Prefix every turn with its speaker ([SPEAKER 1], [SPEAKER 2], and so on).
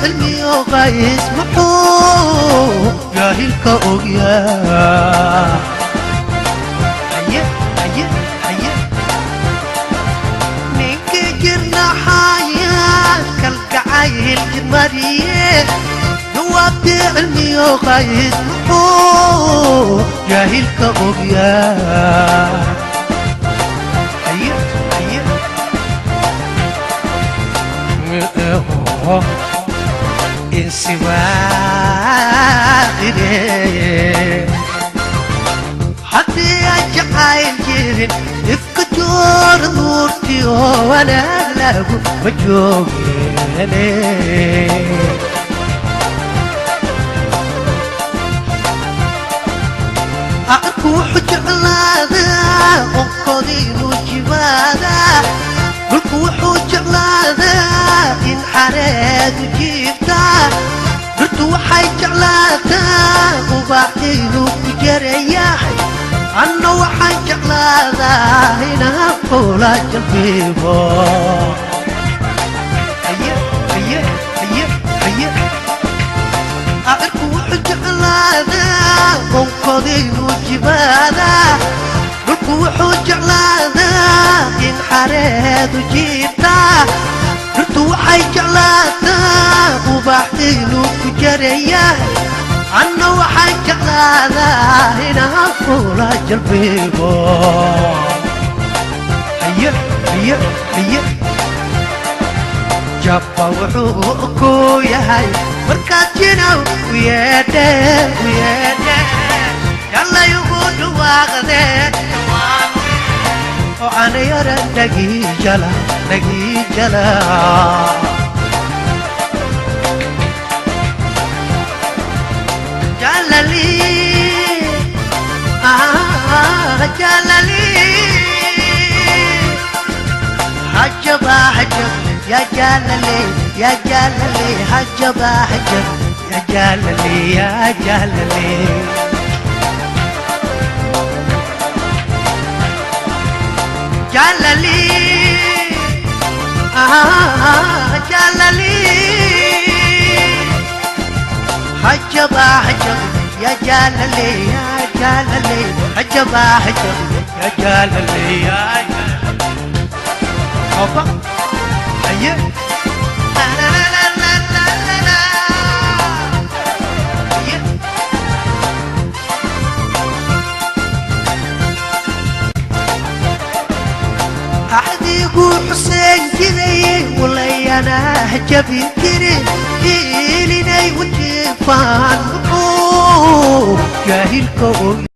[SPEAKER 1] cilmiyo qays muxuu jaahilka ogyaa. Haye haye haye, ninkii jirnaxaya kalgacayl jidmariye, jawaabtii cilmiyo qays muxuu jaahilka ogyaa. Haye haye, insiwaaqire haddii aan jacayl jirin, ifka joora nuurtiyo wanaag lagu ma joogeene. Aqalku wuxuu jeclaadaa qonkoodiinuu jibaadaa, dhulku wuxuu jeclaadaa in xareedu jiiftaa, dhirtu waxay jeclaataa ubaxiinuu ku jarayahay, anna waxaan jeclaadaa inaan kula jalbibo. Haye haye haye haye, aqalku wuxuu jeclaadaa qonkoodiinuu jibaadaa, dhulku wuxuu jeclaadaa in xareedu jiiftaa, dhirtu waxay jeclaataa ubaxiinuu ku jarayahay, anna waxaan jeclaadaa inaan kula jalbibo. Haye haye haye, jabba wuxuu ku yahay markaad jinaw u yeedhe u yeedhe, yallay ugu dhawaaqdeen oo ana yaran dhagijala dhagijala. Jalali ah jalali, hajaba hajab ya jalali ya jalali, hajaba hajab ya jalali ya jalali. Jalali ah jalali, hajaba hajab ya jalali ya jalali, hajaba hajab ya jalali ya jalali. Hoppa haye, la la la la la la la. Haye, axdigu xuseen jiray walayana jabin jirin, ilinay wajiifaan muxuu jaahilka og.